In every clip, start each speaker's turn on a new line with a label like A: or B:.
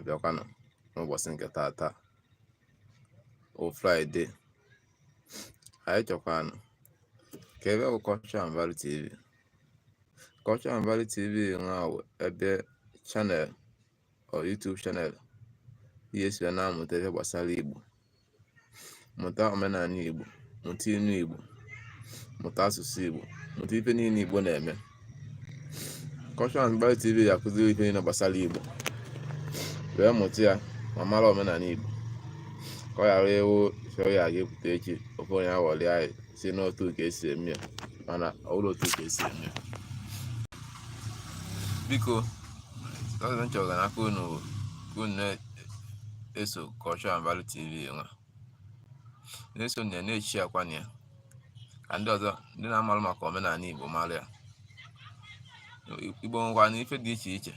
A: Abịakwanụ n'ụbọchị nke taata o Friday. Anyị chọkwanụ ka ebe bụ Culture and Value TV. Culture and Value TV nwa bụ ebe channel or YouTube channel ihe esi na-amụta ihe gbasara Igbo, mụta omenala Igbo, mụta inu Igbo, mụta asụsụ Igbo, mụta ife niile Igbo na-eme. Culture and Value TV ga-akụziri ife niile gbasara Igbo wee mụta ya ma mara omenala Igbo, ka ọ ghara ịwụ ife ọ ya ga-epụta echi ofe onye aghọrị anyị si n'otu ka esi eme ya, mana ọ bụrụ otu ka esi eme ya. Biko, ọzọ m chọrọ n'aka unu bụ ka unu na-eso Culture and Value TV nwa, na-eso na ya, na-echi akwa na ya, ka ndị ọzọ ndị na-amalụ maka omenala Igbo mara ya. Igbo nwekwa na ife dị iche iche,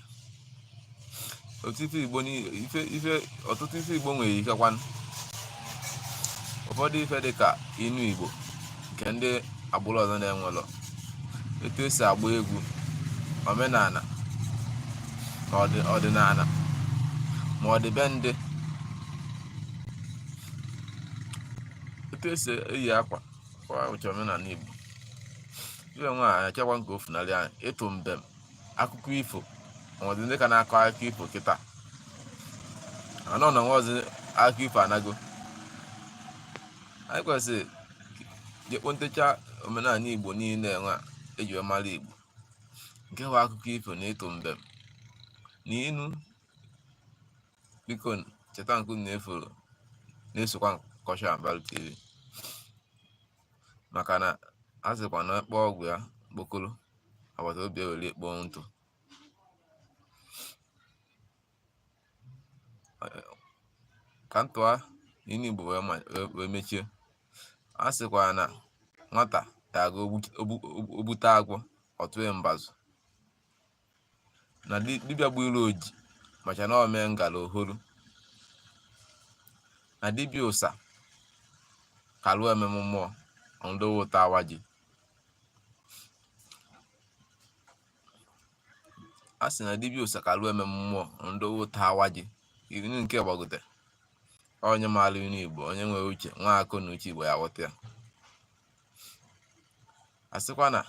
A: otu ife Igbo, ife ife ọtụtụ ife Igbo nwere ike kwanụ. Ụfọdụ ife dị ka inu Igbo nke ndị agbụrụ ọzọ na-enwelọ, etu esi agba egwu omenala na ọdịnala ma ọdịbendị, etu esi eyi akwa kwa uche omenala Igbo. Ibe nwa anyị achọkwa nke o funarị anyị, ịtụ mbem, akụkọ ifo. Onwezi ndị ka na-akọ akụkọ ifo kịta? Anọ na nwaozi akụkọ ifo anago. Anyị kwesịrị jekpontecha omenala Igbo niile nwa eji wee mara Igbo, nke bụ akụkọ ifo na ịtụ mbem na inu. Biko, cheta nke unu na-eforo, na-esokwa Culture and Value TV, maka na a sịkwa na ekpo ọgwụ ya kpokolo agbata obi ewere ekpo ntụ. Ka ntụa n'inu Igbo wee mechie. A sịkwa na nwata ga-aga ogbute agwọ, ọ tụọ mbazụ, na dibịa gburu oji macha na o mee ngala oholu, na dibịa ụsa kalụọ ememe mmụọ ọndowe ụtọ awa ji. A sị na dibịa ụsa kalụọ ememe mmụọ ọndowe ụtọ awa ji. Inu nke gbagote, onye maara inu Igbo, onye nwere uche, nwa akọ na uche Igbo ya aghọta ya. A sịkwa na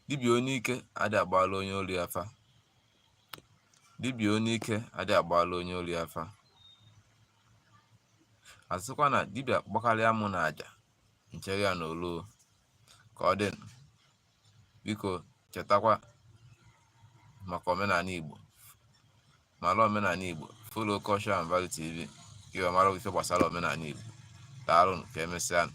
A: dibịa onye ike adị agbala onye ori afa. Dibịa onye ike adị agbala onye ori afa. A sịkwa na dibịa gbakarịa mụ na aja nchere ya na olu ka ọ dị. Biko, chetakwa maka omenala Igbo, mara omenala Igbo. Follow Culture and Value TV ka ị wee mara ife gbasara omenala Igbo. Daalụnụ, ka emesịa.